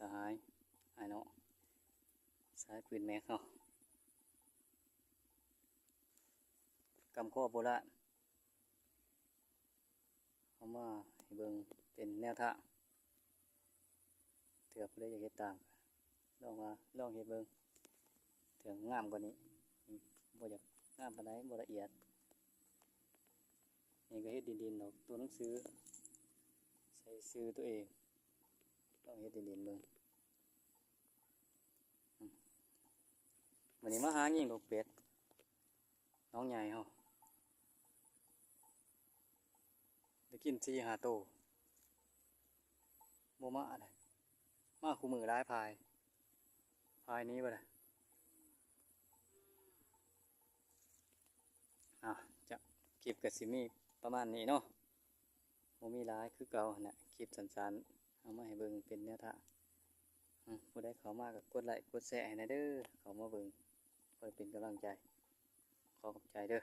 ສະຫາຍ ອ້າຍນ້ອງ ສາຍປືນແມັກເຮົາ ກຳຂໍ້ໂບລານ ເອົາມາໃຫ້ເບິ່ງເປັນແນວທາງ ເທື່ອຜູ້ໃດຢາກເຮັດຕາມ ລອງວ່າ ລອງເຮັດເບິ່ງ ເທື່ອງາມກວ່ານີ້ ບໍ່ຢາກງາມປານໃດ ບໍ່ລະອຽດ. ນີ້ກໍເຮັດດິນໆ ດອກ ຕົວໜັງສື ໃສ່ຊື່ຕົວເອງ ລອງເຮັດດິນໆ ເບິ່ງ. ມື້ນີ້ມາຫາຍິງລູກເປັດ ໜອງໃຫຍ່ເຮົາ ໄດ້ກິນສີ່ຫ້າໂຕ ບໍ່ມາເດ້ ມາຄູ່ມື້ຫຼາຍພາຍ ພາຍໜີເບິດລະ. ອ່າ ຈະ ຄລິບກໍຊິມີປະມານນີ້ເນາະ ບໍ່ມີຫຼາຍ ຄືເກົ່າຫັ້ນແຫຼະ ຄລິບສັ້ນໆ ເອົາມາໃຫ້ເບິ່ງເປັນແນວທາງ. ອາ ຜູ້ໃດເຂົ້າມາກໍກົດໄລ້ກົດແຊໃຫ້ແດ່ເດີ ເຂົ້າມາເບິ່ງ ເພື່ອເປັນກຳລັງໃຈ. ຂໍຂອບໃຈເດີ.